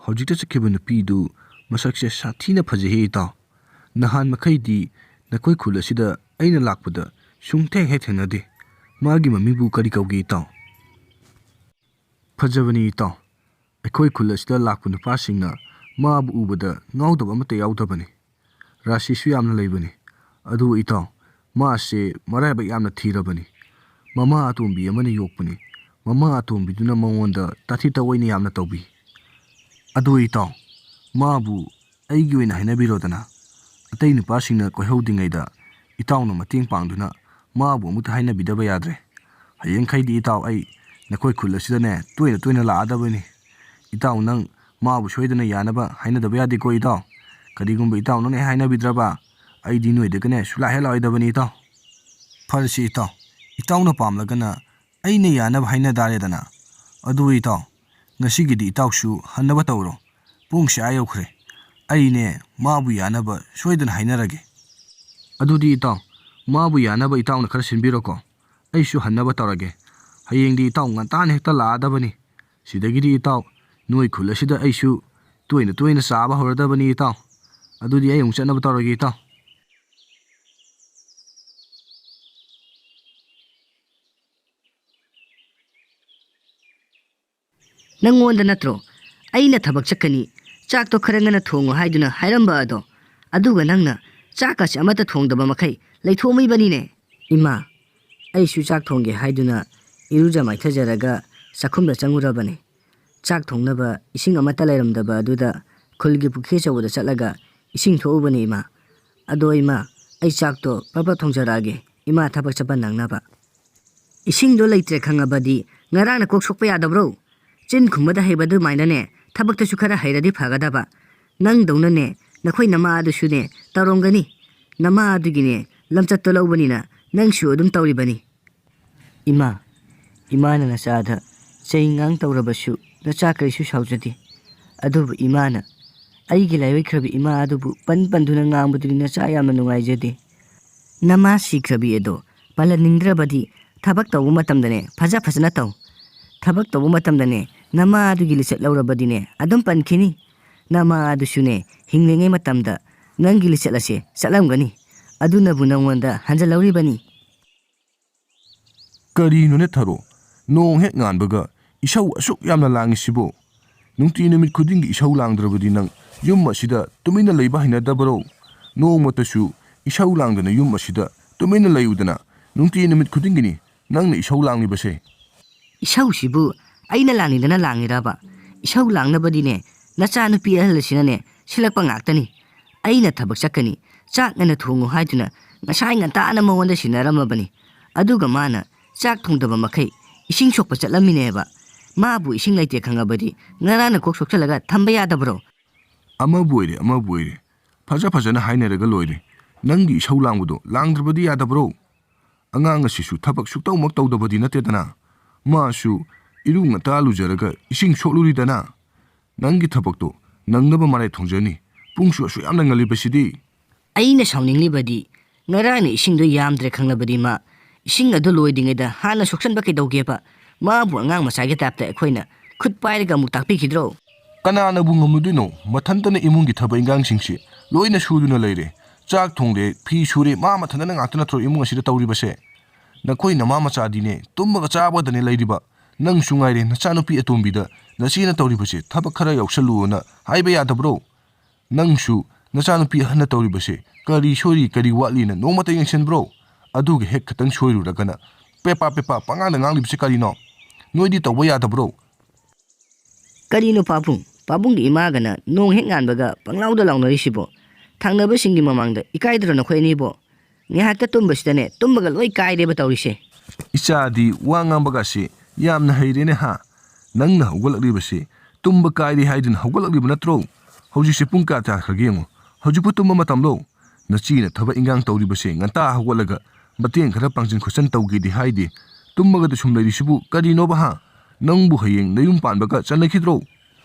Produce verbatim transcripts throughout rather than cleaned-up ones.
ꯍꯧꯖꯤꯛꯇ ꯆꯠꯈꯤꯕ ꯅꯨꯄꯤꯗꯨ ꯃꯁꯛꯁꯦ ꯁꯥꯊꯤꯅ ꯐꯖꯩꯍꯦ ꯏꯇꯥꯎ꯫ ꯅꯍꯥꯟ ꯃꯈꯩꯗꯤ ꯅꯈꯣꯏ ꯈꯨꯜ ꯑꯁꯤꯗ ꯑꯩꯅ ꯂꯥꯛꯄꯗ ꯁꯨꯡꯊꯦꯡ ꯍꯦꯛ ꯊꯦꯡꯅꯗꯦ꯫ ꯃꯥꯒꯤ ꯃꯃꯤꯡꯕꯨ ꯀꯔꯤ ꯀꯧꯒꯦ ꯏꯇꯥꯎ? ꯐꯖꯕꯅꯤ ꯏꯇꯥꯎ꯫ ꯑꯩꯈꯣꯏ ꯈꯨꯜ ꯑꯁꯤꯗ ꯂꯥꯛꯄ ꯅꯨꯄꯥꯁꯤꯡꯅ ꯃꯥꯕꯨ ꯎꯕꯗ ꯉꯥꯎꯗꯕ ꯑꯃꯠꯇ ꯌꯥꯎꯗꯕꯅꯤ꯫ ꯔꯥꯁꯤꯁꯨ ꯌꯥꯝꯅ ꯂꯩꯕꯅꯤ꯫ ꯑꯗꯨ ꯏꯇꯥꯎ, ꯃꯥꯁꯦ ꯃꯔꯥꯏꯕꯛ ꯌꯥꯝꯅ ꯊꯤꯔꯕꯅꯤ꯫ ꯃꯃꯥ ꯑꯇꯣꯝꯕꯤ ꯑꯃꯅ ꯌꯣꯛꯄꯅꯤ꯫ ꯃꯃꯥ ꯑꯇꯣꯝꯕꯤꯗꯨꯅ ꯃꯉꯣꯟꯗ ꯇꯥꯊꯤ ꯇꯥꯑꯣꯏꯅ ꯌꯥꯝꯅ ꯇꯧꯕꯤ꯫ ꯑꯗꯨ ꯏꯇꯥꯎ, ꯃꯥꯕꯨ ꯑꯩꯒꯤ ꯑꯣꯏꯅ ꯍꯥꯏꯅꯕꯤꯔꯣꯗꯅ꯫ ꯑꯇꯩ ꯅꯨꯄꯥꯁꯤꯡꯅ ꯀꯣꯏꯍꯧꯗ꯭ꯔꯤꯉꯩꯗ ꯏꯇꯥꯎꯅ ꯃꯇꯦꯡ ꯄꯥꯡꯗꯨꯅ ꯃꯥꯕꯨ ꯑꯃꯨꯛꯇ ꯍꯥꯏꯅꯕꯤꯗꯕ ꯌꯥꯗ꯭ꯔꯦ꯫ ꯍꯌꯦꯡꯈꯩꯗꯤ ꯏꯇꯥꯎ, ꯑꯩ ꯅꯈꯣꯏ ꯈꯨꯜ ꯑꯁꯤꯗꯅꯦ ꯇꯣꯏꯅ ꯇꯣꯏꯅ ꯂꯥꯛꯑꯗꯕꯅꯤ꯫ ꯏꯇꯥꯎ, ꯅꯪ ꯃꯥꯕꯨ ꯁꯣꯏꯗꯅ ꯌꯥꯅꯕ ꯍꯥꯏꯅꯗꯕ ꯌꯥꯗꯦꯀꯣ ꯏꯇꯥꯎ꯫ ꯀꯔꯤꯒꯨꯝꯕ ꯏꯇꯥꯎꯅ ꯍꯦꯛ ꯍꯥꯏꯅꯕꯤꯗ꯭ꯔꯕ, ꯑꯩꯗꯤ ꯅꯣꯏꯗꯒꯅꯦ ꯁꯨꯂꯥꯛ ꯍꯦꯛ ꯂꯥꯛꯑꯣꯏꯗꯕꯅꯤ ꯏꯇꯥꯎ꯫ ꯐꯔꯁꯤ ꯏꯇꯥꯎ, ꯏꯇꯥꯎꯅ ꯄꯥꯝꯂꯒꯅ ꯑꯩꯅ ꯌꯥꯅꯕ ꯍꯥꯏꯅ ꯇꯥꯔꯦꯗꯅ꯫ ꯑꯗꯨ ꯏꯇꯥꯎ, ꯉꯁꯤꯒꯤꯗꯤ ꯏꯇꯥꯎꯁꯨ ꯍꯟꯅꯕ ꯇꯧꯔꯣ꯫ ꯄꯨꯡꯁꯦ ꯑꯥ ꯌꯧꯈ꯭ꯔꯦ꯫ ꯑꯩꯅꯦ ꯃꯥꯕꯨ ꯌꯥꯅꯕ ꯁꯣꯏꯗꯅ ꯍꯥꯏꯅꯔꯒꯦ꯫ ꯑꯗꯨꯗꯤ ꯏꯇꯥꯎ, ꯃꯥꯕꯨ ꯌꯥꯅꯕ ꯏꯇꯥꯎꯅ ꯈꯔ ꯁꯤꯟꯕꯤꯔꯣꯀꯣ꯫ ꯑꯩꯁꯨ ꯍꯟꯅꯕ ꯇꯧꯔꯒꯦ꯫ ꯍꯌꯦꯡꯗꯤ ꯏꯇꯥꯎ ꯉꯟꯇꯥꯅ ꯍꯦꯛꯇ ꯂꯥꯛꯑꯗꯕꯅꯤ꯫ ꯁꯤꯗꯒꯤꯗꯤ ꯏꯇꯥꯎ, ꯅꯣꯏ ꯈꯨꯜ ꯑꯁꯤꯗ ꯑꯩꯁꯨ ꯇꯣꯏꯅ ꯇꯣꯏꯅ ꯆꯥꯕ ꯍꯧꯔꯗꯕꯅꯤ ꯏꯇꯥꯎ꯫ ꯑꯗꯨꯗꯤ ꯑꯩ ꯑꯃꯨꯛ ꯆꯠꯅꯕ ꯇꯧꯔꯒꯦ ꯏꯇꯥꯎ꯫ ꯅꯪꯉꯣꯟꯗ ꯅꯠꯇ꯭ꯔꯣ ꯑꯩꯅ ꯊꯕꯛ ꯆꯠꯀꯅꯤ, ꯆꯥꯛꯇꯣ ꯈꯔ ꯉꯟꯅ ꯊꯣꯡꯉꯨ ꯍꯥꯏꯗꯨꯅ ꯍꯥꯏꯔꯝꯕ ꯑꯗꯣ? ꯑꯗꯨꯒ ꯅꯪꯅ ꯆꯥꯛꯀꯁꯦ ꯑꯃꯠꯇ ꯊꯣꯡꯗꯕ ꯃꯈꯩ ꯂꯩꯊꯣꯛꯑꯝꯃꯤꯕꯅꯤꯅꯦ꯫ ꯏꯃꯥ, ꯑꯩꯁꯨ ꯆꯥꯛ ꯊꯣꯡꯒꯦ ꯍꯥꯏꯗꯨꯅ ꯏꯔꯨꯖ ꯃꯥꯏꯊꯖꯔꯒ ꯆꯥꯛꯈꯨꯝꯗ ꯆꯪꯉꯨꯔꯕꯅꯤ꯫ ꯆꯥꯛ ꯊꯣꯡꯅꯕ ꯏꯁꯤꯡ ꯑꯃꯠꯇ ꯂꯩꯔꯝꯗꯕ ꯑꯗꯨꯗ ꯈꯨꯜꯒꯤ ꯄꯨꯈ꯭ꯔꯤ ꯑꯆꯧꯕꯗ ꯆꯠꯂꯒ ꯏꯁꯤꯡ ꯊꯣꯛꯎꯕꯅꯤ ꯏꯃꯥ꯫ ꯑꯗꯣ ꯏꯃꯥ, ꯑꯩ ꯆꯥꯛꯇꯣ ꯄ꯭ꯔꯞ ꯄ꯭ꯔꯞ ꯊꯣꯡꯖꯔꯛꯑꯒꯦ, ꯏꯃꯥ ꯊꯕꯛ ꯆꯠꯄ ꯅꯪꯅꯕ꯫ ꯏꯁꯤꯡꯗꯣ ꯂꯩꯇ꯭ꯔꯦ ꯈꯪꯉꯕꯗꯤ ꯉꯔꯥꯡꯅ ꯀꯣꯛ ꯁꯣꯛꯄ ꯌꯥꯗꯕ꯭ꯔꯣ? ꯆꯤꯟ ꯈꯨꯝꯕꯗ ꯍꯩꯕ ꯑꯗꯨꯃꯥꯏꯅꯅꯦ ꯊꯕꯛꯇꯁꯨ ꯈꯔ ꯍꯩꯔꯗꯤ ꯐꯒꯗꯕ꯫ ꯅꯪꯗꯧꯅꯅꯦ ꯅꯈꯣꯏ ꯅꯃꯥ ꯑꯗꯨꯁꯨꯅꯦ ꯇꯧꯔꯝꯒꯅꯤ꯫ ꯅꯃꯥ ꯑꯗꯨꯒꯤꯅꯦ ꯂꯝꯆꯠꯇꯣ ꯂꯧꯕꯅꯤꯅ ꯅꯪꯁꯨ ꯑꯗꯨꯝ ꯇꯧꯔꯤꯕꯅꯤ꯫ ꯏꯃꯥ, ꯏꯃꯥꯅ ꯅꯆꯥꯗ ꯆꯩ ꯉꯥꯡ ꯇꯧꯔꯕꯁꯨ ꯅꯆꯥ ꯀꯔꯤꯁꯨ ꯁꯥꯎꯖꯗꯦ꯫ ꯑꯗꯨꯕꯨ ꯏꯃꯥꯅ ꯑꯩꯒꯤ ꯂꯥꯏꯑꯣꯏꯈ꯭ꯔꯕ ꯏꯃꯥ ꯑꯗꯨꯕꯨ ꯄꯟ ꯄꯟꯗꯨꯅ ꯉꯥꯡꯕꯗꯨꯗꯤ ꯅꯆꯥ ꯌꯥꯝꯅ ꯅꯨꯡꯉꯥꯏꯖꯗꯦ꯫ ꯅꯃꯥ ꯁꯤꯈ꯭ꯔꯕꯤ ꯑꯗꯣ ꯄꯜꯍꯟꯅꯤꯡꯗ꯭ꯔꯕꯗꯤ ꯊꯕꯛ ꯇꯧꯕ ꯃꯇꯝꯗꯅꯦ ꯐꯖ ꯐꯖꯅ ꯇꯧ꯫ ꯊꯕꯛ ꯇꯧꯕ ꯃꯇꯝꯗꯅꯦ ꯅꯃꯥ ꯑꯗꯨꯒꯤ ꯂꯤꯆꯠ ꯂꯧꯔꯕꯗꯤꯅꯦ ꯑꯗꯨꯝ ꯄꯟꯈꯤꯅꯤ꯫ ꯅꯃꯥ ꯑꯗꯨꯁꯨꯅꯦ ꯍꯤꯡꯂꯤꯉꯩ ꯃꯇꯝꯗ ꯅꯪꯒꯤ ꯂꯤꯆꯠ ꯑꯁꯦ ꯆꯠꯂꯝꯒꯅꯤ꯫ ꯑꯗꯨꯅꯕꯨ ꯅꯪꯉꯣꯟꯗ ꯍꯟꯖꯜꯍꯧꯔꯤꯕꯅꯤ꯫ ꯀꯔꯤꯅꯣꯅꯦ ꯊꯔꯣ? ꯅꯣꯡ ꯍꯦꯛ ꯉꯥꯟꯕꯒ ꯏꯁꯧ ꯑꯁꯨꯛ ꯌꯥꯝꯅ ꯂꯥꯡꯉꯤꯁꯤꯕꯨ? ꯅꯨꯡꯇꯤ ꯅꯨꯃꯤꯠ ꯈꯨꯗꯤꯡꯒꯤ ꯏꯁꯧ ꯂꯥꯡꯗ꯭ꯔꯕꯗꯤ ꯅꯪ ꯌꯨꯝ ꯑꯁꯤꯗ ꯇꯨꯃꯤꯟꯅ ꯂꯩꯕ ꯍꯩꯅꯗꯕꯔꯣ? ꯅꯣꯡꯃꯇꯁꯨ ꯏꯁꯧ ꯂꯥꯡꯗꯅ ꯌꯨꯝ ꯑꯁꯤꯗ ꯇꯨꯃꯤꯟꯅ ꯂꯩꯌꯨꯗꯅ꯫ ꯅꯨꯡꯇꯤ ꯅꯨꯃꯤꯠ ꯈꯨꯗꯤꯡꯒꯤꯅꯤ ꯅꯪꯅ ꯏꯁꯧ ꯂꯥꯡꯂꯤꯕꯁꯦ꯫ ꯏꯁꯧꯁꯤꯕꯨ ꯑꯩꯅ ꯂꯥꯡꯅꯤꯡꯗꯅ ꯂꯥꯡꯉꯤꯔꯕ? ꯏꯁꯧ ꯂꯥꯡꯅꯕꯗꯤꯅꯦ ꯅꯆꯥꯅꯨꯄꯤ ꯑꯍꯜ ꯑꯁꯤꯅꯅꯦ ꯁꯤꯜꯂꯛꯄ ꯉꯥꯛꯇꯅꯤ꯫ ꯑꯩꯅ ꯊꯕꯛ ꯆꯠꯀꯅꯤ, ꯆꯥꯛ ꯉꯟꯅ ꯊꯣꯡꯉꯨ ꯍꯥꯏꯗꯨꯅ ꯉꯁꯥꯏ ꯉꯟꯇꯥꯅ ꯃꯉꯣꯟꯗ ꯁꯤꯟꯅꯔꯝꯃꯕꯅꯤ꯫ ꯑꯗꯨꯒ ꯃꯥꯅ ꯆꯥꯛ ꯊꯣꯡꯗꯕ ꯃꯈꯩ ꯏꯁꯤꯡ ꯁꯣꯛꯄ ꯆꯠꯂꯝꯃꯤꯅꯦꯕ꯫ ꯃꯥꯕꯨ ꯏꯁꯤꯡ ꯂꯩꯇꯦ ꯈꯪꯉꯕꯗꯤ ꯉꯔꯥꯡꯅ ꯀꯣꯛ ꯁꯣꯛꯆꯜꯂꯒ ꯊꯝꯕ ꯌꯥꯗꯕ꯭ꯔꯣ? ꯑꯃꯕꯨ ꯑꯣꯏꯔꯦ, ꯑꯃꯕꯨ ꯑꯣꯏꯔꯦ, ꯐꯖ ꯐꯖꯅ ꯍꯥꯏꯅꯔꯒ ꯂꯣꯏꯔꯦ꯫ ꯅꯪꯒꯤ ꯏꯁꯧ ꯂꯥꯡꯕꯗꯣ ꯂꯥꯡꯗ꯭ꯔꯕꯗꯤ ꯌꯥꯗꯕ꯭ꯔꯣ? ꯑꯉꯥꯡ ꯑꯁꯤꯁꯨ ꯊꯕꯛ ꯁꯨꯛꯇꯧꯃꯛ ꯇꯧꯗꯕꯗꯤ ꯅꯠꯇꯦꯗꯅ꯫ ꯃꯥꯁꯨ ꯏꯔꯨ ꯉꯟꯇꯥ ꯂꯨꯖꯔꯒ ꯏꯁꯤꯡ ꯁꯣꯛꯂꯨꯔꯤꯗꯅ꯫ ꯅꯪꯒꯤ ꯊꯕꯛꯇꯣ ꯅꯪꯅꯕ ꯃꯔꯥꯏ ꯊꯣꯡꯖꯅꯤ꯫ ꯄꯨꯡꯁꯨ ꯑꯁꯨꯛ ꯌꯥꯝꯅ ꯉꯜꯂꯤꯕꯁꯤꯗꯤ꯫ ꯑꯩꯅ ꯁꯥꯎꯅꯤꯡꯂꯤꯕꯗꯤ ꯉꯔꯥꯡꯅ ꯏꯁꯤꯡꯗꯣ ꯌꯥꯝꯗ꯭ꯔꯦ ꯈꯪꯂꯕꯗꯤ ꯃꯥ ꯏꯁꯤꯡ ꯑꯗꯨ ꯂꯣꯏꯗ꯭ꯔꯤꯉꯩꯗ ꯍꯥꯟꯅ ꯁꯣꯛꯆꯟꯕ ꯀꯩꯗꯧꯒꯦꯕ? ꯃꯥꯕꯨ ꯑꯉꯥꯡ ꯃꯆꯥꯒꯤ ꯇꯥꯏꯞꯇ ꯑꯩꯈꯣꯏꯅ ꯈꯨꯠ ꯄꯥꯏꯔꯒ ꯑꯃꯨꯛ ꯇꯥꯛꯄꯤꯈꯤꯗ꯭ꯔꯣ? ꯀꯅꯥꯅꯕꯨ ꯉꯝꯂꯨꯗꯣꯏꯅꯣ? ꯃꯊꯟꯇꯅ ꯏꯃꯨꯡꯒꯤ ꯊꯕꯛ ꯏꯟꯈꯥꯡꯁꯤꯡꯁꯤ ꯂꯣꯏꯅ ꯁꯨꯗꯨꯅ ꯂꯩꯔꯦ꯫ ꯆꯥꯛ ꯊꯣꯡꯂꯦ, ꯐꯤ ꯁꯨꯔꯦ, ꯃꯥ ꯃꯊꯟꯇꯅ ꯉꯥꯛꯇ ꯅꯠꯇ꯭ꯔꯣ ꯏꯃꯨꯡ ꯑꯁꯤꯗ ꯇꯧꯔꯤꯕꯁꯦ? ꯅꯈꯣꯏ ꯅꯃꯥ ꯃꯆꯥꯗꯤꯅꯦ ꯇꯨꯝꯕꯒ ꯆꯥꯕꯗꯅꯦ ꯂꯩꯔꯤꯕ꯫ ꯅꯪꯁꯨ ꯉꯥꯏꯔꯦ, ꯅꯆꯥꯅꯨꯄꯤ ꯑꯇꯣꯝꯕꯤꯗ ꯅꯆꯦꯅ ꯇꯧꯔꯤꯕꯁꯦ ꯊꯕꯛ ꯈꯔ ꯌꯥꯎꯁꯜꯂꯨꯑꯣꯅ ꯍꯥꯏꯕ ꯌꯥꯗꯕ꯭ꯔꯣ? ꯅꯪꯁꯨ ꯅꯆꯥꯅꯨꯄꯤ ꯑꯍꯟꯅ ꯇꯧꯔꯤꯕꯁꯦ ꯀꯔꯤ ꯁꯣꯏꯔꯤ, ꯀꯔꯤ ꯋꯥꯠꯂꯤꯅ ꯅꯣꯡꯃꯇ ꯌꯦꯡꯁꯤꯟꯕ꯭ꯔꯣ? ꯑꯗꯨꯒ ꯍꯦꯛ ꯈꯇꯪ ꯁꯣꯏꯔꯨꯔꯒꯅ ꯄꯦꯄꯥ ꯄꯦꯄꯥ ꯄꯉꯥꯡꯗ ꯉꯥꯡꯂꯤꯕꯁꯦ ꯀꯔꯤꯅꯣ? ꯅꯣꯏꯗꯤ ꯇꯧꯕ ꯌꯥꯗꯕ꯭ꯔꯣ? ꯀꯔꯤꯅꯣ ꯄꯥꯕꯨꯡ? ꯄꯥꯕꯨꯡꯒꯤ ꯏꯃꯥꯒꯅ ꯅꯣꯡ ꯍꯦꯛ ꯉꯥꯟꯕꯒ ꯄꯪꯂꯥꯎꯗ ꯂꯥꯎꯅꯔꯤꯁꯤꯕꯣ? ꯊꯪꯅꯕꯁꯤꯡꯒꯤ ꯃꯃꯥꯡꯗ ꯏꯀꯥꯏꯗ꯭ꯔꯣ ꯅꯈꯣꯏ ꯑꯅꯤꯕꯣ? ꯉꯥꯏꯍꯥꯛꯇ ꯇꯨꯝꯕꯁꯤꯗꯅꯦ ꯇꯨꯝꯕꯒ ꯂꯣꯏ ꯀꯥꯏꯔꯦꯕ ꯇꯧꯔꯤꯁꯦ꯫ ꯏꯆꯥꯗꯤ ꯋꯥ ꯉꯥꯡꯕꯒꯁꯤ ꯌꯥꯝꯅ ꯍꯩꯔꯦꯅꯦ ꯍꯥ? ꯅꯪꯅ ꯍꯧꯒꯠꯂꯛꯂꯤꯕꯁꯤ ꯇꯨꯝꯕ ꯀꯥꯏꯔꯦ ꯍꯥꯏꯗꯨꯅ ꯍꯧꯒꯠꯂꯛꯂꯤꯕ ꯅꯠꯇ꯭ꯔꯣ? ꯍꯧꯖꯤꯛꯁꯦ ꯄꯨꯡ ꯀꯌꯥ ꯇꯥꯈ꯭ꯔꯒꯦ ꯌꯦꯡꯉꯨ꯫ ꯍꯧꯖꯤꯛꯄꯨ ꯇꯨꯝꯕ ꯃꯇꯝꯂꯣ? ꯅꯆꯦꯅ ꯊꯕꯛ ꯏꯟꯈꯥꯡ ꯇꯧꯔꯤꯕꯁꯦ ꯉꯟꯇꯥ ꯍꯧꯒꯠꯂꯒ ꯃꯇꯦꯡ ꯈꯔ ꯄꯥꯡꯁꯤꯟ ꯈꯣꯠꯆꯤꯟ ꯇꯧꯒꯦꯗꯤ ꯍꯥꯏꯗꯦ꯫ ꯇꯨꯝꯃꯒꯗ ꯁꯨꯝ ꯂꯩꯔꯤꯁꯤꯕꯨ ꯀꯔꯤꯅꯣꯕ ꯍꯥ? ꯅꯪꯕꯨ ꯍꯌꯦꯡ ꯅꯌꯨꯝ ꯄꯥꯟꯕꯒ ꯆꯠꯅꯈꯤꯗ꯭ꯔꯣ?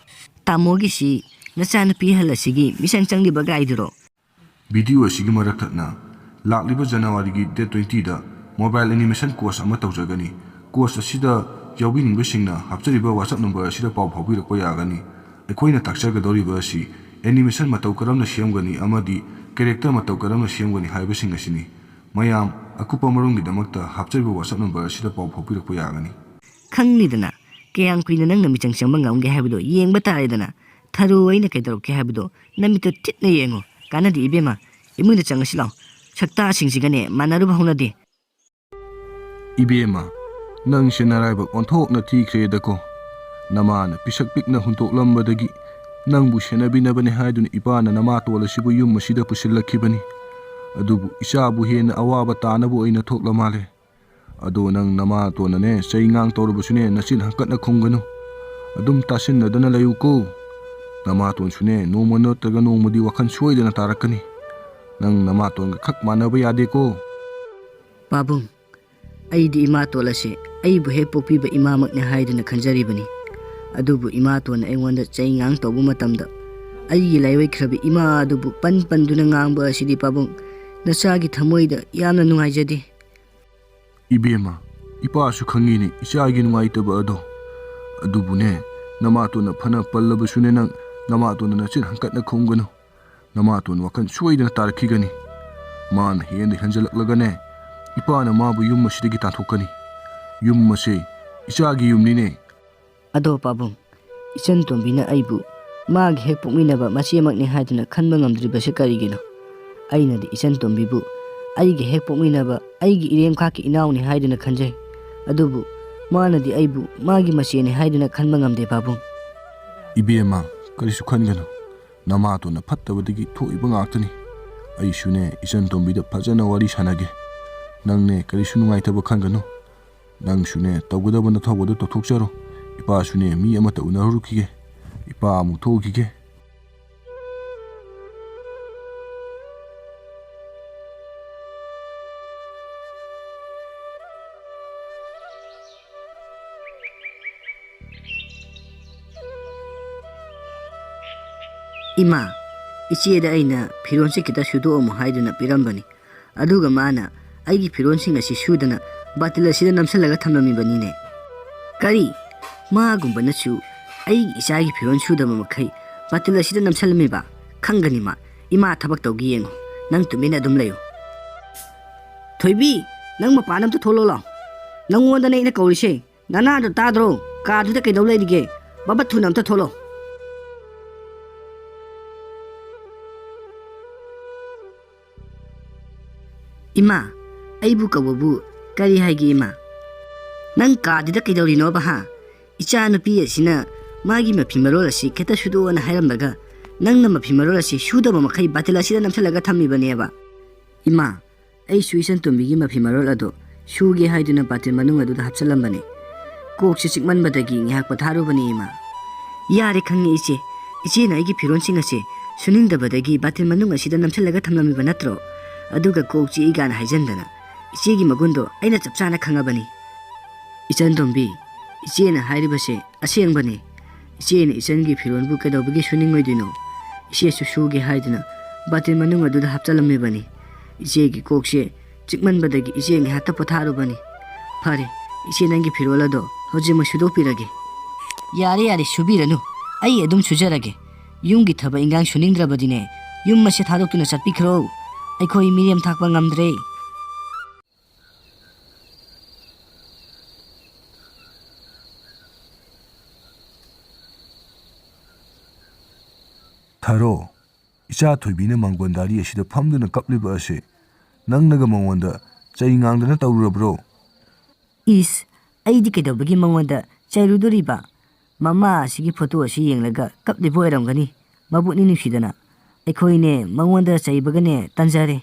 ꯇꯥꯃꯣꯒꯤꯁꯤ ꯅꯆꯥꯅꯨꯄꯤ ꯑꯍꯜ ꯑꯁꯤꯒꯤ ꯃꯤꯁꯪ ꯆꯪꯂꯤꯕ ꯒꯥꯏꯗꯨꯔꯣ? ꯚꯤꯗꯤꯑꯣ ꯑꯁꯤꯒꯤ ꯃꯔꯛ ꯊꯠꯅ ꯂꯥꯛꯂꯤꯕ ꯖꯅꯋꯥꯔꯤꯒꯤ date twenty ꯗ mobile animation course ꯑꯃ ꯇꯧꯖꯒꯅꯤ꯫ Course ꯑꯁꯤꯗ ꯌꯥꯎꯕꯤꯅꯤꯡꯕꯁꯤꯡꯅ ꯍꯥꯞꯆꯔꯤꯕ WhatsApp ꯅꯝꯕꯔ ꯑꯁꯤꯗ ꯄꯥꯎ ꯐꯥꯎꯕꯤꯔꯛꯄ ꯌꯥꯒꯅꯤ꯫ ꯑꯩꯈꯣꯏꯅ ꯇꯥꯛꯆꯒꯗꯧꯔꯤꯕ ꯑꯁꯤ ꯑꯦꯅꯤꯃꯦꯁꯟ ꯃꯇꯧ ꯀꯔꯝꯅ ꯁꯦꯝꯒꯅꯤ ꯑꯃꯗꯤ ꯀꯦꯔꯦꯛꯇꯔ ꯃꯇꯧ ꯀꯔꯝꯅ ꯁꯦꯝꯒꯅꯤ ꯍꯥꯏꯕꯁꯤꯡ ꯑꯁꯤꯅꯤ꯫ ꯃꯌꯥꯝ ꯑꯀꯨꯞꯄ ꯃꯔꯣꯜꯒꯤꯗꯃꯛꯇ ꯍꯥꯞꯆꯔꯤꯕ WhatsApp ꯅꯝꯕꯔ ꯑꯁꯤꯗ ꯄꯥꯎ ꯐꯥꯎꯕꯤꯔꯛꯄ ꯌꯥꯒꯅꯤ꯫ ꯈꯪꯅꯤꯗꯅ, ꯀꯌꯥꯝ ꯀꯨꯏꯅ ꯅꯪꯅ ꯃꯤꯆꯪ ꯆꯪꯕ ꯉꯝꯒꯦ ꯍꯥꯏꯕꯗꯣ ꯌꯦꯡꯕ ꯇꯥꯔꯦꯗꯅ꯫ ꯊꯔꯣ ꯑꯩꯅ ꯀꯩꯗꯧꯔꯛꯀꯦ ꯍꯥꯏꯕꯗꯣ ꯅꯃꯤꯠꯇ ꯊꯤꯠꯅ ꯌꯦꯡꯉꯨ꯫ ꯀꯥꯟꯅꯗꯦ ꯏꯕꯦꯝꯃ, ꯏꯃꯨꯡꯗ ꯆꯪꯉꯁꯤ ꯂꯥꯎ꯫ ꯁꯛꯇꯥꯁꯤꯡꯁꯤꯒꯅꯦ ꯃꯥꯟꯅꯔꯨꯕ ꯍꯧꯅꯗꯦ꯫ ꯏꯕꯦꯝꯃ, ꯅꯪꯁꯦ ꯅꯔꯥꯏꯕꯛ ꯑꯣꯟꯊꯣꯛꯅ ꯊꯤꯈ꯭ꯔꯦꯗꯀꯣ꯫ ꯅꯃꯥꯅ ꯄꯤꯁꯛ ꯄꯤꯛꯅ ꯍꯨꯟꯗꯣꯛꯂꯝꯕꯗꯒꯤ ꯅꯪꯕꯨ ꯁꯦꯟꯅꯕꯤꯅꯕꯅꯦ ꯍꯥꯏꯗꯨꯅ ꯏꯄꯥꯅ ꯅꯃꯥꯇꯣꯜ ꯑꯁꯤꯕꯨ ꯌꯨꯝ ꯑꯁꯤꯗ ꯄꯨꯁꯤꯜꯂꯛꯈꯤꯕꯅꯤ꯫ ꯑꯗꯨꯕꯨ ꯏꯆꯥꯕꯨ ꯍꯦꯟꯅ ꯑꯋꯥꯕ ꯇꯥꯅꯕ ꯑꯣꯏꯅ ꯊꯣꯛꯂ ꯃꯥꯜꯂꯦ꯫ ꯑꯗꯣ ꯅꯪ ꯅꯃꯥꯇꯣꯟꯅꯅꯦ ꯆꯩ ꯉꯥꯡ ꯇꯧꯔꯕꯁꯨꯅꯦ ꯅꯆꯤꯟ ꯍꯪꯀꯠꯅ ꯈꯨꯝꯒꯅꯨ꯫ ꯑꯗꯨꯝ ꯇꯥꯁꯤꯟꯅꯗꯅ ꯂꯩꯌꯨꯀꯣ꯫ ꯅꯃꯥꯇꯣꯟꯁꯨꯅꯦ ꯅꯣꯡꯃ ꯅꯠꯇ꯭ꯔꯒ ꯅꯣꯡꯃꯗꯤ ꯋꯥꯈꯜ ꯁꯣꯏꯗꯅ ꯇꯥꯔꯛꯀꯅꯤ꯫ ꯅꯪ ꯅꯃꯥꯇꯣꯟꯒ ꯈꯛ ꯃꯥꯟꯅꯕ ꯌꯥꯗꯦꯀꯣ꯫ ꯄꯥꯕꯨꯡ, ꯑꯩꯗꯤ ꯏꯃꯥꯇꯣꯜ ꯑꯁꯦ ꯑꯩꯕꯨ ꯍꯦꯛ ꯄꯣꯛꯄꯤꯕ ꯏꯃꯥꯃꯛꯅꯦ ꯍꯥꯏꯗꯨꯅ ꯈꯟꯖꯔꯤꯕꯅꯤ꯫ ꯑꯗꯨꯕꯨ ꯏꯃꯥꯇꯣꯟꯅ ꯑꯩꯉꯣꯟꯗ ꯆꯩ ꯉꯥꯡ ꯇꯧꯕ ꯃꯇꯝꯗ ꯑꯩꯒꯤ ꯂꯥꯏꯑꯣꯏꯈ꯭ꯔꯕ ꯏꯃꯥ ꯑꯗꯨꯕꯨ ꯄꯟ ꯄꯟꯗꯨꯅ ꯉꯥꯡꯕ ꯑꯁꯤꯗꯤ ꯄꯥꯕꯨꯡ, ꯅꯆꯥꯒꯤ ꯊꯃꯣꯏꯗ ꯌꯥꯝꯅ ꯅꯨꯡꯉꯥꯏꯖꯗꯦ꯫ ꯏꯕꯦꯝꯃ, ꯏꯄꯥꯁꯨ ꯈꯪꯉꯤꯅꯦ ꯏꯆꯥꯒꯤ ꯅꯨꯡꯉꯥꯏꯇꯕ ꯑꯗꯣ꯫ ꯑꯗꯨꯕꯨꯅꯦ, ꯅꯃꯥꯇꯣꯟꯅ ꯐꯅ ꯄꯜꯂꯕꯁꯨꯅꯦ ꯅꯪ ꯅꯃꯥꯇꯣꯟꯗ ꯅꯆꯤꯟ ꯍꯪꯀꯠꯅ ꯈꯨꯝꯒꯅꯨ꯫ ꯅꯃꯥꯇꯣꯟ ꯋꯥꯈꯜ ꯁꯣꯏꯗꯅ ꯇꯥꯔꯛꯈꯤꯒꯅꯤ꯫ ꯃꯥꯅ ꯍꯦꯟꯅ ꯍꯦꯟꯖꯜꯂꯛꯂꯒꯅꯦ, ꯏꯄꯥꯅ ꯃꯥꯕꯨ ꯌꯨꯝ ꯑꯁꯤꯗꯒꯤ ꯇꯥꯟꯊꯣꯛꯀꯅꯤ꯫ ꯌꯨꯝ ꯑꯁꯦ ꯏꯆꯥꯒꯤ ꯌꯨꯝꯅꯤꯅꯦ꯫ ꯑꯗꯣ ꯄꯥꯕꯨꯡ, ꯏꯆꯟ ꯇꯣꯝꯕꯤꯅ ꯑꯩꯕꯨ ꯃꯥꯒꯤ ꯍꯦꯛ ꯄꯣꯛꯃꯤꯟꯅꯕ ꯃꯆꯦꯃꯛꯅꯤ ꯍꯥꯏꯗꯨꯅ ꯈꯟꯕ ꯉꯝꯗ꯭ꯔꯤꯕꯁꯤ ꯀꯔꯤꯒꯤꯅꯣ? ꯑꯩꯅꯗꯤ ꯏꯆꯟ ꯇꯣꯝꯕꯤꯕꯨ ꯑꯩꯒꯤ ꯍꯦꯛ ꯄꯣꯛꯃꯤꯟꯅꯕ ꯑꯩꯒꯤ ꯏꯔꯦꯝꯈꯥꯛꯀꯤ ꯏꯅꯥꯎꯅꯤ ꯍꯥꯏꯗꯨꯅ ꯈꯟꯖꯩ꯫ ꯑꯗꯨꯕꯨ ꯃꯥꯅꯗꯤ ꯑꯩꯕꯨ ꯃꯥꯒꯤ ꯃꯆꯦꯅꯤ ꯍꯥꯏꯗꯨꯅ ꯈꯟꯕ ꯉꯝꯗꯦ ꯄꯥꯕꯨꯡ꯫ ꯏꯕꯦꯝꯃ, ꯀꯔꯤꯁꯨ ꯈꯟꯒꯅꯨ꯫ ꯅꯃꯥꯇꯣꯟꯅ ꯐꯠꯇꯕꯗꯒꯤ ꯊꯣꯛꯏꯕ ꯉꯥꯛꯇꯅꯤ꯫ ꯑꯩꯁꯨꯅꯦ ꯏꯆꯟ ꯇꯣꯝꯕꯤꯗ ꯐꯖꯅ ꯋꯥꯔꯤ ꯁꯥꯟꯅꯒꯦ꯫ ꯅꯪꯅꯦ ꯀꯔꯤꯁꯨ ꯅꯨꯡꯉꯥꯏꯇꯕ ꯈꯟꯒꯅꯨ꯫ ꯅꯪꯁꯨꯅꯦ ꯇꯧꯒꯗꯕ ꯅꯊꯧꯕꯗꯣ ꯇꯧꯊꯣꯛꯆꯔꯣ꯫ ꯏꯄꯥꯁꯨꯅꯦ ꯃꯤ ꯑꯃꯠꯇ ꯎꯅꯔꯨꯈꯤꯒꯦ꯫ ꯏꯄꯥ ꯑꯃꯨꯛ ꯊꯣꯛꯎꯈꯤꯒꯦ꯫ ꯏꯃꯥ, ꯏꯆꯦꯗ ꯑꯩꯅ ꯐꯤꯔꯣꯜꯁꯦ ꯈꯤꯇ ꯁꯨꯗꯣꯛꯑꯝꯃꯨ ꯍꯥꯏꯗꯨꯅ ꯄꯤꯔꯝꯕꯅꯤ꯫ ꯑꯗꯨꯒ ꯃꯥꯅ ꯑꯩꯒꯤ ꯐꯤꯔꯣꯜꯁꯤꯡ ꯑꯁꯤ ꯁꯨꯗꯅ ꯕꯥꯇꯤꯜ ꯑꯁꯤꯗ ꯅꯝꯁꯤꯜꯂꯒ ꯊꯝꯂꯝꯃꯤꯕꯅꯤꯅꯦ꯫ ꯀꯔꯤ? ꯃꯥꯒꯨꯝꯕꯅꯁꯨ ꯑꯩꯒꯤ ꯏꯆꯥꯒꯤ ꯐꯤꯔꯣꯜ ꯁꯨꯗꯕ ꯃꯈꯩ ꯕꯥꯇꯤꯜ ꯑꯁꯤꯗ ꯅꯝꯁꯤꯜꯂꯝꯃꯤꯕ? ꯈꯪꯒꯅꯤ ꯃꯥ꯫ ꯏꯃꯥ ꯊꯕꯛ ꯇꯧꯒꯦ ꯌꯦꯡꯉꯨ꯫ ꯅꯪ ꯇꯨꯃꯤꯟꯅ ꯑꯗꯨꯝ ꯂꯩꯌꯨ꯫ ꯊꯣꯏꯕꯤ, ꯅꯪ ꯃꯄꯥꯟ ꯑꯝꯇ ꯊꯣꯛꯂꯛꯑꯣ ꯂꯥꯎ꯫ ꯅꯪꯉꯣꯟꯗꯅꯦ ꯑꯩꯅ ꯀꯧꯔꯤꯁꯦ꯫ ꯅꯅꯥꯗꯣ ꯇꯥꯗ꯭ꯔꯣ? ꯀꯥꯗꯨꯗ ꯀꯩꯗꯧ ꯂꯩꯔꯤꯒꯦ? ꯕꯕꯠ ꯊꯨꯅ ꯑꯝꯇ ꯊꯣꯛꯂꯛꯑꯣ꯫ ꯏꯃꯥ, ꯑꯩꯕꯨ ꯀꯧꯕꯕꯨ ꯀꯔꯤ ꯍꯥꯏꯒꯦ ꯏꯃꯥ? ꯅꯪ ꯀꯥꯗꯨꯗ ꯀꯩꯗꯧꯔꯤꯅꯣꯕ ꯍꯥ? ꯏꯆꯥ ꯅꯨꯄꯤ ꯑꯁꯤꯅ ꯃꯥꯒꯤ ꯃꯐꯤ ꯃꯔꯣꯜ ꯑꯁꯤ ꯈꯤꯇ ꯁꯨꯗꯣꯛꯑꯣꯅ ꯍꯥꯏꯔꯝꯂꯒ ꯅꯪꯅ ꯃꯐꯤ ꯃꯔꯣꯜ ꯑꯁꯤ ꯁꯨꯗꯕ ꯃꯈꯩ ꯕꯥꯇꯤꯜ ꯑꯁꯤꯗ ꯅꯝꯁꯤꯜꯂꯒ ꯊꯝꯃꯤꯕꯅꯦꯕ꯫ ꯏꯃꯥ, ꯑꯩꯁꯨ ꯏꯆꯟ ꯇꯣꯝꯕꯤꯒꯤ ꯃꯐꯤ ꯃꯔꯣꯜ ꯑꯗꯨ ꯁꯨꯒꯦ ꯍꯥꯏꯗꯨꯅ ꯕꯥꯇꯤꯜ ꯃꯅꯨꯡ ꯑꯗꯨꯗ ꯍꯥꯞꯆꯜꯂꯝꯕꯅꯤ꯫ ꯀꯣꯛꯁꯦ ꯆꯤꯛꯃꯟꯕꯗꯒꯤ ꯉꯥꯏꯍꯥꯛ ꯄꯣꯊꯥꯔꯨꯕꯅꯤ ꯏꯃꯥ꯫ ꯌꯥꯔꯦ ꯈꯪꯉꯦ ꯏꯆꯦ, ꯏꯆꯦꯅ ꯑꯩꯒꯤ ꯐꯤꯔꯣꯜꯁꯤꯡ ꯑꯁꯦ ꯁꯨꯅꯤꯡꯗꯕꯗꯒꯤ ꯕꯥꯇꯤꯜ ꯃꯅꯨꯡ ꯑꯁꯤꯗ ꯅꯝꯁꯤꯜꯂꯒ ꯊꯝꯂꯝꯃꯤꯕ ꯅꯠꯇ꯭ꯔꯣ? ꯑꯗꯨꯒ ꯀꯣꯛ ꯆꯤꯛꯏ ꯀꯥꯏꯅ ꯍꯥꯏꯖꯟꯗꯅ꯫ ꯏꯆꯦꯒꯤ ꯃꯒꯨꯟꯗꯣ ꯑꯩꯅ ꯆꯞ ꯆꯥꯅ ꯈꯪꯉꯕꯅꯤ꯫ ꯏꯆꯟ ꯇꯣꯝꯕꯤ, ꯏꯆꯦꯅ ꯍꯥꯏꯔꯤꯕꯁꯦ ꯑꯁꯦꯡꯕꯅꯤ꯫ ꯏꯆꯦꯅ ꯏꯆꯟꯒꯤ ꯐꯤꯔꯣꯜꯕꯨ ꯀꯩꯗꯧꯕꯒꯤ ꯁꯨꯅꯤꯡꯉꯣꯏꯗꯣꯏꯅꯣ? ꯏꯆꯦꯁꯨ ꯁꯨꯒꯦ ꯍꯥꯏꯗꯨꯅ ꯕꯥꯇꯤꯜ ꯃꯅꯨꯡ ꯑꯗꯨꯗ ꯍꯥꯞꯆꯜꯂꯝꯃꯤꯕꯅꯤ꯫ ꯏꯆꯦꯒꯤ ꯀꯣꯛꯁꯦ ꯆꯤꯛꯃꯟꯕꯗꯒꯤ ꯏꯆꯦ ꯉꯥꯏꯍꯥꯛꯇ ꯄꯣꯊꯥꯔꯨꯕꯅꯤ꯫ ꯐꯔꯦ, ꯏꯆꯦ ꯅꯪꯒꯤ ꯐꯤꯔꯣꯜ ꯑꯗꯣ ꯍꯧꯖꯤꯛꯃꯛ ꯁꯨꯗꯣꯛꯄꯤꯔꯒꯦ꯫ ꯌꯥꯔꯦ ꯌꯥꯔꯦ, ꯁꯨꯕꯤꯔꯅꯨ, ꯑꯩ ꯑꯗꯨꯝ ꯁꯨꯖꯔꯒꯦ꯫ ꯌꯨꯝꯒꯤ ꯊꯕꯛ ꯏꯟꯈꯥꯡ ꯁꯨꯅꯤꯡꯗ꯭ꯔꯕꯗꯤꯅꯦ, ꯌꯨꯝ ꯑꯁꯦ ꯊꯥꯗꯣꯛꯇꯨꯅ ꯆꯠꯄꯤꯈ꯭ꯔꯣ꯫ ꯑꯩꯈꯣꯏ ꯃꯤꯔꯦꯝ ꯊꯥꯛꯄ ꯉꯝꯗ꯭ꯔꯦ꯫ ꯊꯥꯔꯣ, ꯏꯆꯥ ꯊꯣꯏꯕꯤꯅ ꯃꯥꯡꯒꯣꯟꯗꯥꯔꯤ ꯑꯁꯤꯗ ꯐꯝꯗꯨꯅ ꯀꯞꯂꯤꯕ ꯑꯁꯤ ꯅꯪꯅꯒ ꯃꯉꯣꯟꯗ ꯆꯩ ꯉꯥꯡꯗꯅ ꯇꯧꯔꯨꯔꯕ꯭ꯔꯣ? ꯏꯁ, ꯑꯩꯗꯤ ꯀꯩꯗꯧꯕꯒꯤ ꯃꯉꯣꯟꯗ ꯆꯩꯔꯨꯗꯣꯔꯤꯕ? ꯃꯃꯥ ꯑꯁꯤꯒꯤ ꯐꯣꯇꯣ ꯑꯁꯤ ꯌꯦꯡꯂꯒ ꯀꯞꯂꯤꯕ ꯑꯣꯏꯔꯝꯒꯅꯤ꯫ ꯃꯕꯨꯛꯅꯤ ꯅꯨꯡꯁꯤꯗꯅ꯫ ꯑꯩꯈꯣꯏꯅꯦ ꯃꯉꯣꯟꯗ ꯆꯩꯕꯒꯅꯦ ꯇꯟꯖꯔꯦ꯫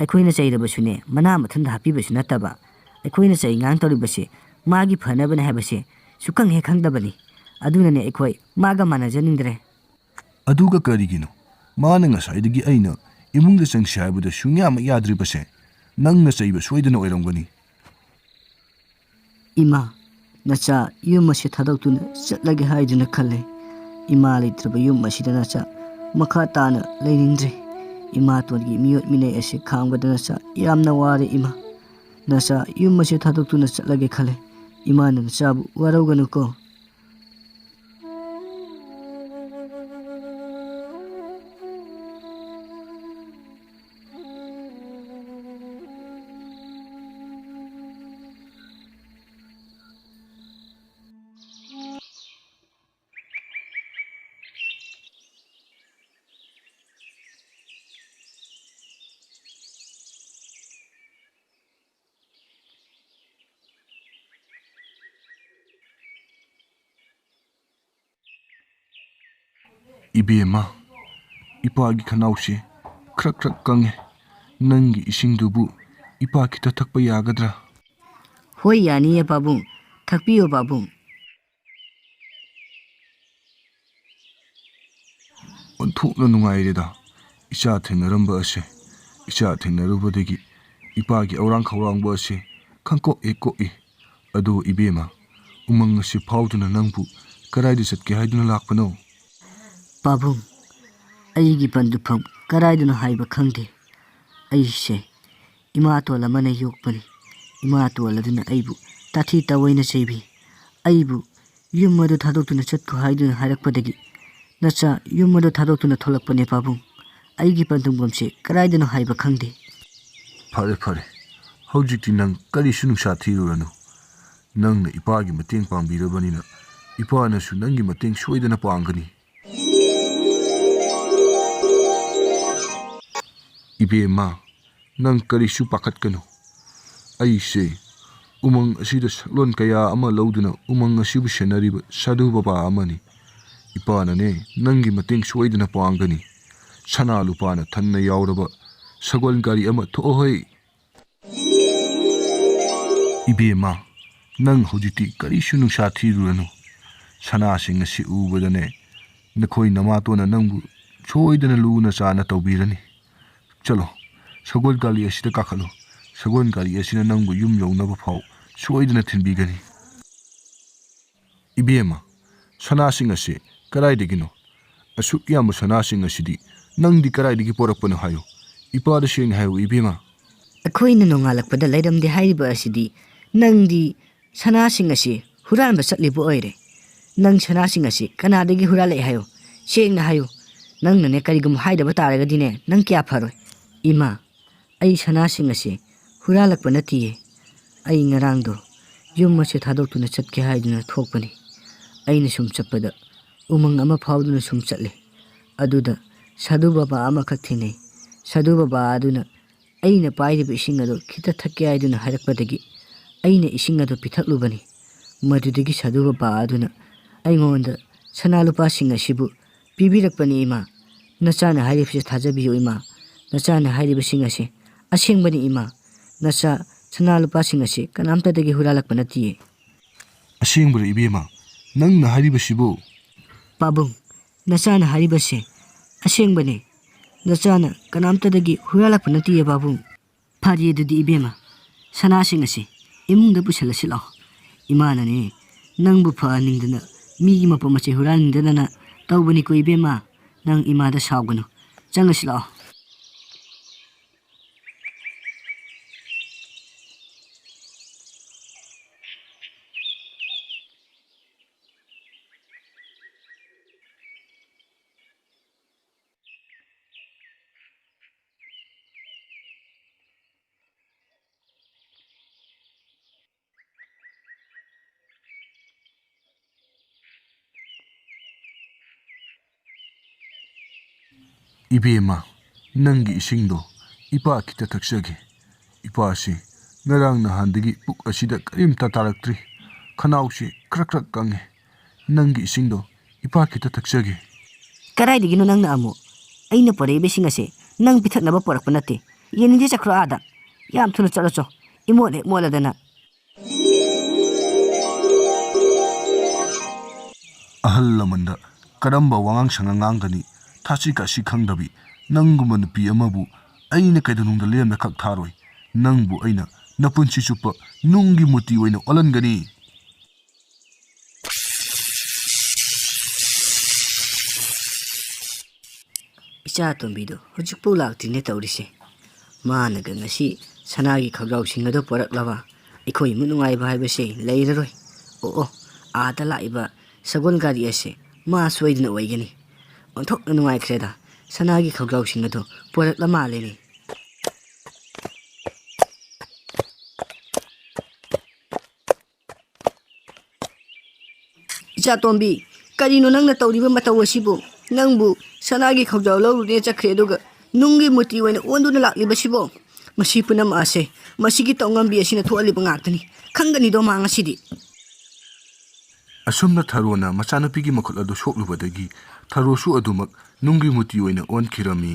ꯑꯩꯈꯣꯏꯅ ꯆꯩꯔꯕꯁꯨꯅꯦ ꯃꯅꯥ ꯃꯊꯨꯝꯗ ꯍꯥꯞꯄꯤꯕꯁꯨ ꯅꯠꯇꯕ꯫ ꯑꯩꯈꯣꯏꯅ ꯆꯩ ꯉꯥꯡ ꯇꯧꯔꯤꯕꯁꯦ ꯃꯥꯒꯤ ꯐꯅꯕꯅꯦ ꯍꯥꯏꯕꯁꯦ ꯁꯨꯛꯈꯪ ꯍꯦꯛ ꯈꯪꯗꯕꯅꯤ꯫ ꯑꯗꯨꯅꯅꯦ ꯑꯩꯈꯣꯏ ꯃꯥꯒ ꯃꯥꯟꯅꯖꯅꯤꯡꯗ꯭ꯔꯦ꯫ ꯑꯗꯨꯒ ꯀꯔꯤꯒꯤꯅꯣ ꯃꯥꯅ ꯉꯁꯥꯏꯗꯒꯤ ꯑꯩꯅ ꯏꯃꯨꯡꯗ ꯆꯪꯁꯤ ꯍꯥꯏꯕꯗ ꯁꯨꯡꯌꯥꯃꯛ ꯌꯥꯗ꯭ꯔꯤꯕꯁꯦ? ꯅꯪꯅ ꯆꯩꯕ ꯁꯣꯏꯗꯅ ꯑꯣꯏꯔꯝꯒꯅꯤ꯫ ꯏꯃꯥ, ꯅꯆꯥ ꯌꯨꯝ ꯑꯁꯤ ꯊꯥꯗꯣꯛꯇꯨꯅ ꯆꯠꯂꯒꯦ ꯍꯥꯏꯗꯨꯅ ꯈꯜꯂꯦ꯫ ꯏꯃꯥ ꯂꯩꯇ꯭ꯔꯕ ꯌꯨꯝ ꯑꯁꯤꯗ ꯅꯆꯥ ꯃꯈꯥ ꯇꯥꯅ ꯂꯩꯅꯤꯡꯗ꯭ꯔꯦ꯫ ꯏꯃꯥꯇꯣꯟꯒꯤ ꯃꯤꯑꯣꯠ ꯃꯤꯅꯩ ꯑꯁꯤ ꯈꯥꯡꯕꯗ ꯅꯆꯥ ꯌꯥꯝꯅ ꯋꯥꯔꯦ ꯏꯃꯥ꯫ ꯅꯆꯥ ꯌꯨꯝ ꯑꯁꯤ ꯊꯥꯗꯣꯛꯇꯨꯅ ꯆꯠꯂꯒꯦ ꯈꯜꯂꯦ꯫ ꯏꯃꯥꯅ ꯅꯆꯥꯕꯨ ꯋꯥꯔꯧꯒꯅꯨꯀꯣ꯫ ꯏꯕꯦꯝꯃ, ꯏꯄꯥꯒꯤ ꯈꯅꯥꯎꯁꯤ ꯈ꯭ꯔꯛ ꯈ꯭ꯔꯛ ꯀꯪꯉꯦ꯫ ꯅꯪꯒꯤ ꯏꯁꯤꯡꯗꯨꯕꯨ ꯏꯄꯥ ꯈꯤꯇ ꯊꯛꯄ ꯌꯥꯒꯗ꯭ꯔꯥ? ꯍꯣꯏ, ꯌꯥꯅꯤꯌꯦ ꯄꯥꯕꯨꯡ꯫ ꯊꯛꯄꯤꯌꯨ ꯄꯥꯕꯨꯡ꯫ ꯑꯣꯟꯊꯣꯛꯅ ꯅꯨꯡꯉꯥꯏꯔꯦꯗ ꯏꯆꯥ ꯊꯦꯡꯅꯔꯝꯕ ꯑꯁꯦ꯫ ꯏꯆꯥ ꯊꯦꯡꯅꯔꯨꯕꯗꯒꯤ ꯏꯄꯥꯒꯤ ꯑꯧꯔꯥꯡ ꯈꯧꯔꯥꯡꯕ ꯑꯁꯦ ꯈꯪꯀꯣꯛ ꯍꯦꯛ ꯀꯣꯛꯏ꯫ ꯑꯗꯨ ꯏꯕꯦꯝꯃ, ꯎꯃꯪ ꯑꯁꯤ ꯐꯥꯎꯗꯨꯅ ꯅꯪꯕꯨ ꯀꯗꯥꯏꯗ ꯆꯠꯀꯦ ꯍꯥꯏꯗꯨꯅ ꯂꯥꯛꯄꯅꯣ? ꯄꯥꯕꯨꯡ, ꯑꯩꯒꯤ ꯄꯟꯊꯨꯡꯐꯝ ꯀꯗꯥꯏꯗꯅꯣ ꯍꯥꯏꯕ ꯈꯪꯗꯦ꯫ ꯑꯩꯁꯦ ꯏꯃꯥꯇꯣꯟ ꯑꯃꯅ ꯌꯣꯛꯄꯅꯤ꯫ ꯏꯃꯥꯇꯣꯟ ꯑꯗꯨꯅ ꯑꯩꯕꯨ ꯇꯥꯊꯤ ꯇꯥꯑꯣꯏꯅ ꯆꯩꯕꯤ꯫ ꯑꯩꯕꯨ ꯌꯨꯝ ꯑꯗꯨ ꯊꯥꯗꯣꯛꯇꯨꯅ ꯆꯠꯈꯣ ꯍꯥꯏꯗꯨꯅ ꯍꯥꯏꯔꯛꯄꯗꯒꯤ, ꯅꯆꯥ ꯌꯨꯝ ꯑꯗꯨ ꯊꯥꯗꯣꯛꯇꯨꯅ ꯊꯣꯛꯂꯛꯄꯅꯦ ꯄꯥꯕꯨꯡ꯫ ꯑꯩꯒꯤ ꯄꯟꯊꯨꯡꯐꯝꯁꯦ ꯀꯗꯥꯏꯗꯅꯣ ꯍꯥꯏꯕ ꯈꯪꯗꯦ꯫ ꯐꯔꯦ, ꯐꯔꯦ, ꯍꯧꯖꯤꯛꯇꯤ ꯅꯪ ꯀꯔꯤꯁꯨ ꯅꯨꯡꯁꯥ ꯊꯤꯔꯨꯔꯅꯨ꯫ ꯅꯪꯅ ꯏꯄꯥꯒꯤ ꯃꯇꯦꯡ ꯄꯥꯡꯕꯤꯔꯕꯅꯤꯅ, ꯏꯄꯥꯅꯁꯨ ꯅꯪꯒꯤ ꯃꯇꯦꯡ ꯁꯣꯏꯗꯅ ꯄꯥꯡꯒꯅꯤ꯫ ꯏꯕꯦꯝꯃ, ꯅꯪ ꯀꯔꯤꯁꯨ ꯄꯥꯈꯠꯀꯅꯨ꯫ ꯑꯩꯁꯦ ꯎꯃꯪ ꯑꯁꯤꯗ ꯁꯛꯂꯣꯟ ꯀꯌꯥ ꯑꯃ ꯂꯧꯗꯨꯅ ꯎꯃꯪ ꯑꯁꯤꯕꯨ ꯁꯦꯟꯅꯔꯤꯕ ꯁꯥꯙꯨ ꯕꯕꯥ ꯑꯃꯅꯤ꯫ ꯏꯄꯥꯅꯅꯦ, ꯅꯪꯒꯤ ꯃꯇꯦꯡ ꯁꯣꯏꯗꯅ ꯄꯥꯡꯒꯅꯤ꯫ ꯁꯅꯥ ꯂꯨꯄꯥꯅ ꯊꯟꯅ ꯌꯥꯎꯔꯕ ꯁꯒꯣꯜ ꯒꯥꯔꯤ ꯑꯃ ꯊꯣꯛꯑꯣꯍꯩ꯫ ꯏꯕꯦꯝꯃ, ꯅꯪ ꯍꯧꯖꯤꯛꯇꯤ ꯀꯔꯤꯁꯨ ꯅꯨꯡꯁꯥ ꯊꯤꯔꯨꯔꯅꯨ꯫ ꯁꯅꯥꯁꯤꯡ ꯑꯁꯤ ꯎꯕꯗꯅꯦ, ꯅꯈꯣꯏ ꯅꯃꯥꯇꯣꯟꯅ ꯅꯪꯕꯨ ꯁꯣꯏꯗꯅ ꯂꯨꯅ ꯆꯥꯅ ꯇꯧꯕꯤꯔꯅꯤ꯫ ꯆꯠꯂꯣ, ꯁꯒꯣꯜ ꯒꯥꯔꯤ ꯑꯁꯤꯗ ꯀꯥꯈꯠꯂꯨ꯫ ꯁꯒꯣꯜ ꯒꯥꯔꯤ ꯑꯁꯤꯅ ꯅꯪꯕꯨ ꯌꯨꯝ ꯌꯧꯅꯕ ꯐꯥꯎ ꯁꯣꯏꯗꯅ ꯊꯤꯟꯕꯤꯒꯅꯤ꯫ ꯏꯕꯦꯝꯃ, ꯁꯅꯥꯁꯤꯡ ꯑꯁꯤ ꯀꯗꯥꯏꯗꯒꯤꯅꯣ? ꯑꯁꯨꯛ ꯌꯥꯝꯕ ꯁꯅꯥꯁꯤꯡ ꯑꯁꯤꯗꯤ ꯅꯪꯗꯤ ꯀꯗꯥꯏꯗꯒꯤ ꯄꯣꯔꯛꯄꯅꯣ ꯍꯥꯏꯌꯨ꯫ ꯏꯄꯥꯗ ꯁꯦꯡꯅ ꯍꯥꯏꯌꯨ ꯏꯕꯦꯝꯃ꯫ ꯑꯩꯈꯣꯏꯅ ꯅꯣꯡꯉꯥꯜꯂꯛꯄꯗ ꯂꯩꯔꯝꯗꯦ ꯍꯥꯏꯔꯤꯕ ꯑꯁꯤꯗꯤ ꯅꯪꯗꯤ ꯁꯅꯥꯁꯤꯡ ꯑꯁꯤ ꯍꯨꯔꯥꯟꯕ ꯆꯠꯂꯤꯕ ꯑꯣꯏꯔꯦ꯫ ꯅꯪ ꯁꯅꯥꯁꯤꯡ ꯑꯁꯤ ꯀꯅꯥꯗꯒꯤ ꯍꯨꯔꯥꯜꯂꯛꯏ ꯍꯥꯏꯌꯨ? ꯁꯦꯡꯅ ꯍꯥꯏꯌꯨ꯫ ꯅꯪꯅꯅꯦ ꯀꯔꯤꯒꯨꯝꯕ ꯍꯥꯏꯗꯕ ꯇꯥꯔꯒꯗꯤꯅꯦ, ꯅꯪ ꯀꯌꯥ ꯐꯔꯣꯏ꯫ ꯏꯃꯥ, ꯑꯩ ꯁꯅꯥꯁꯤꯡ ꯑꯁꯤ ꯍꯨꯔꯥꯜꯂꯛꯄ ꯅꯠꯇꯤꯌꯦ꯫ ꯑꯩ ꯉꯔꯥꯡꯗꯣ ꯌꯨꯝ ꯑꯁꯤ ꯊꯥꯗꯣꯛꯇꯨꯅ ꯆꯠꯀꯦ ꯍꯥꯏꯗꯨꯅ ꯊꯣꯛꯄꯅꯤ꯫ ꯑꯩꯅ ꯁꯨꯝ ꯆꯠꯄꯗ ꯎꯃꯪ ꯑꯃ ꯐꯥꯎꯗꯨꯅ ꯁꯨꯝ ꯆꯠꯂꯦ꯫ ꯑꯗꯨꯗ ꯁꯥꯙꯨ ꯕꯕꯥ ꯑꯃꯈꯛ ꯊꯦꯡꯅꯩ꯫ ꯁꯥꯙꯨ ꯕꯕꯥ ꯑꯗꯨꯅ ꯑꯩꯅ ꯄꯥꯏꯔꯤꯕ ꯏꯁꯤꯡ ꯑꯗꯨ ꯈꯤꯇ ꯊꯛꯀꯦ ꯍꯥꯏꯗꯨꯅ ꯍꯥꯏꯔꯛꯄꯗꯒꯤ ꯑꯩꯅ ꯏꯁꯤꯡ ꯑꯗꯨ ꯄꯤꯊꯛꯂꯨꯕꯅꯤ꯫ ꯃꯗꯨꯗꯒꯤ ꯁꯥꯙꯨ ꯕꯕꯥ ꯑꯗꯨꯅ ꯑꯩꯉꯣꯟꯗ ꯁꯅꯥ ꯂꯨꯄꯥꯁꯤꯡ ꯑꯁꯤꯕꯨ ꯄꯤꯕꯤꯔꯛꯄꯅꯤ, ꯏꯃꯥ꯫ ꯅꯆꯥꯅ ꯍꯥꯏꯔꯤꯕꯁꯤ ꯊꯥꯖꯕꯤꯌꯨ, ꯏꯃꯥ꯫ ꯅꯆꯥꯅ ꯍꯥꯏꯔꯤꯕꯁꯤꯡ ꯑꯁꯤ ꯑꯁꯦꯡꯕꯅꯤ, ꯏꯃꯥ꯫ ꯅꯆꯥ ꯁꯅꯥ ꯂꯨꯄꯥꯁꯤꯡ ꯑꯁꯤ ꯀꯅꯥꯝꯇꯗꯒꯤ ꯍꯨꯔꯥꯜꯂꯛꯄ ꯅꯠꯇꯤꯌꯦ꯫ ꯑꯁꯦꯡꯕꯔꯣ, ꯏꯕꯦꯝꯃ? ꯅꯪꯅ ꯍꯥꯏꯔꯤꯕꯁꯤꯕꯨ? ꯄꯥꯕꯨꯡ, ꯅꯆꯥꯅ ꯍꯥꯏꯔꯤꯕꯁꯦ ꯑꯁꯦꯡꯕꯅꯤ꯫ ꯅꯆꯥꯅ ꯀꯅꯥꯝꯇꯗꯒꯤ ꯍꯨꯔꯥꯜꯂꯛꯄ ꯅꯠꯇꯤꯌꯦ, ꯄꯥꯕꯨꯡ꯫ ꯐꯔꯦ ꯑꯗꯨꯗꯤ, ꯏꯕꯦꯝꯃ, ꯁꯅꯥꯁꯤꯡ ꯑꯁꯤ ꯏꯃꯨꯡꯗ ꯄꯨꯁꯜꯂꯁꯤ ꯂꯥꯛꯑꯣ꯫ ꯏꯃꯥꯅꯅꯦ ꯅꯪꯕꯨ ꯐꯍꯟꯅꯤꯡꯗꯅ, ꯃꯤꯒꯤ ꯃꯄꯣꯠ ꯃꯆꯩ ꯍꯨꯔꯥꯟꯅꯤꯡꯗꯗꯅ ꯇꯧꯕꯅꯤꯀꯣ, ꯏꯕꯦꯝꯃ꯫ ꯅꯪ ꯏꯃꯥꯗ ꯁꯥꯎꯒꯅꯨ꯫ ꯆꯪꯉꯁꯤ ꯂꯥꯛꯑꯣ꯫ ꯏꯕꯦꯝꯃ, ꯅꯪꯒꯤ ꯏꯁꯤꯡꯗꯣ ꯏꯄꯥ ꯈꯤꯇ ꯊꯛꯆꯒꯦ꯫ ꯏꯄꯥꯁꯤ ꯉꯔꯥꯡ ꯅꯍꯥꯟꯗꯒꯤ ꯄꯨꯛ ꯑꯁꯤꯗ ꯀꯔꯤꯝꯇ ꯇꯥꯔꯛꯇ꯭ꯔꯤ꯫ ꯈꯅꯥꯎꯁꯤ ꯈ꯭ꯔꯛ ꯈ꯭ꯔꯛ ꯀꯪꯉꯦ꯫ ꯅꯪꯒꯤ ꯏꯁꯤꯡꯗꯣ ꯏꯄꯥ ꯈꯤꯇ ꯊꯛꯆꯒꯦ꯫ ꯀꯗꯥꯏꯗꯒꯤꯅꯣ ꯅꯪꯅ ꯑꯃꯨꯛ? ꯑꯩꯅ ꯄꯨꯔꯛꯏꯕ ꯏꯁꯤꯡ ꯑꯁꯦ ꯅꯪ ꯄꯤꯊꯛꯅꯕ ꯄꯨꯔꯛꯄ ꯅꯠꯇꯦ꯫ ꯌꯦꯡꯅꯤꯡꯗꯦ, ꯆꯠꯈ꯭ꯔꯣ ꯑꯥꯗ꯫ ꯌꯥꯝ ꯊꯨꯅ ꯆꯠꯂꯣ ꯆꯣ꯫ ꯏꯃꯣꯠ ꯍꯦꯛ ꯃꯣꯠꯂꯗꯅ꯫ ꯑꯍꯜ ꯂꯃꯟꯗ ꯀꯔꯝꯕ ꯋꯥꯉꯥꯡ ꯁꯉꯥꯡ ꯉꯥꯡꯒꯅꯤ? ꯊꯥꯁꯤ ꯀꯥꯁꯤ ꯈꯪꯗꯕꯤ ꯅꯪꯒꯨꯝꯕ ꯅꯨꯄꯤ ꯑꯃꯕꯨ ꯑꯩꯅ ꯀꯩꯗꯧꯅꯨꯡꯗ ꯂꯦꯝꯅ ꯈꯛ ꯊꯥꯔꯣꯏ꯫ ꯅꯪꯕꯨ ꯑꯩꯅ ꯅꯄꯨꯟꯁꯤ ꯆꯨꯞꯄ ꯅꯨꯡꯒꯤ ꯃꯨꯔꯇꯤ ꯑꯣꯏꯅ ꯑꯣꯜꯍꯟꯒꯅꯤ꯫ ꯏꯆꯥ ꯑꯇꯣꯝꯕꯤꯗꯣ ꯍꯧꯖꯤꯛꯄꯨ ꯂꯥꯛꯇ꯭ꯔꯤꯅꯦ ꯇꯧꯔꯤꯁꯦ꯫ ꯃꯥꯅꯒ ꯉꯁꯤ ꯁꯅꯥꯒꯤ ꯈꯥꯎꯖꯥꯎꯁꯤꯡ ꯑꯗꯨ ꯄꯣꯔꯛꯂꯕ? ꯑꯩꯈꯣꯏꯃꯨꯛ ꯅꯨꯡꯉꯥꯏꯕ ꯍꯥꯏꯕꯁꯦ ꯂꯩꯔꯔꯣꯏ꯫ ꯑꯣ ꯑꯣ, ꯑꯥꯗ ꯂꯥꯛꯏꯕ ꯁꯒꯣꯜ ꯒꯥꯔꯤ ꯑꯁꯦ ꯃꯥ ꯁꯣꯏꯗꯅ ꯑꯣꯏꯒꯅꯤ꯫ ꯑꯣꯟꯊꯣꯛꯅ ꯅꯨꯡꯉꯥꯏꯈ꯭ꯔꯦꯗ, ꯁꯅꯥꯒꯤ ꯈꯧꯖꯥꯎꯁꯤꯡ ꯑꯗꯨ ꯄꯨꯔꯛꯂ ꯃꯥꯜꯂꯦꯅꯦ꯫ ꯏꯆꯥꯇꯣꯝꯕꯤ, ꯀꯔꯤꯅꯣ ꯅꯪꯅ ꯇꯧꯔꯤꯕ ꯃꯇꯧ ꯑꯁꯤꯕꯨ? ꯅꯪꯕꯨ ꯁꯅꯥꯒꯤ ꯈꯧꯖꯥꯎ ꯂꯧꯔꯨꯅꯦ ꯆꯠꯈ꯭ꯔꯦ, ꯑꯗꯨꯒ ꯅꯨꯡꯒꯤ ꯃꯨꯔꯇꯤ ꯑꯣꯏꯅ ꯑꯣꯟꯗꯨꯅ ꯂꯥꯛꯂꯤꯕꯁꯤꯕꯣ? ꯃꯁꯤ ꯄꯨꯝꯅꯃꯛ ꯑꯁꯦ ꯃꯁꯤꯒꯤ ꯇꯧꯉꯝꯕꯤ ꯑꯁꯤꯅ ꯊꯣꯛꯍꯜꯂꯤꯕ ꯉꯥꯛꯇꯅꯤ꯫ ꯈꯪꯒꯅꯤꯗꯣ ꯃꯥ ꯉꯁꯤꯗꯤ꯫ ꯑꯁꯨꯝꯅ ꯊꯔꯣꯅ ꯃꯆꯥꯅꯨꯄꯤꯒꯤ ꯃꯈꯨꯠ ꯑꯗꯨ ꯁꯣꯛꯂꯨꯕꯗꯒꯤ ꯊꯔꯣꯁꯨ ꯑꯗꯨꯃꯛ ꯅꯨꯡꯒꯤ ꯃꯨꯔꯇꯤ ꯑꯣꯏꯅ ꯑꯣꯟꯈꯤꯔꯝꯃꯤ꯫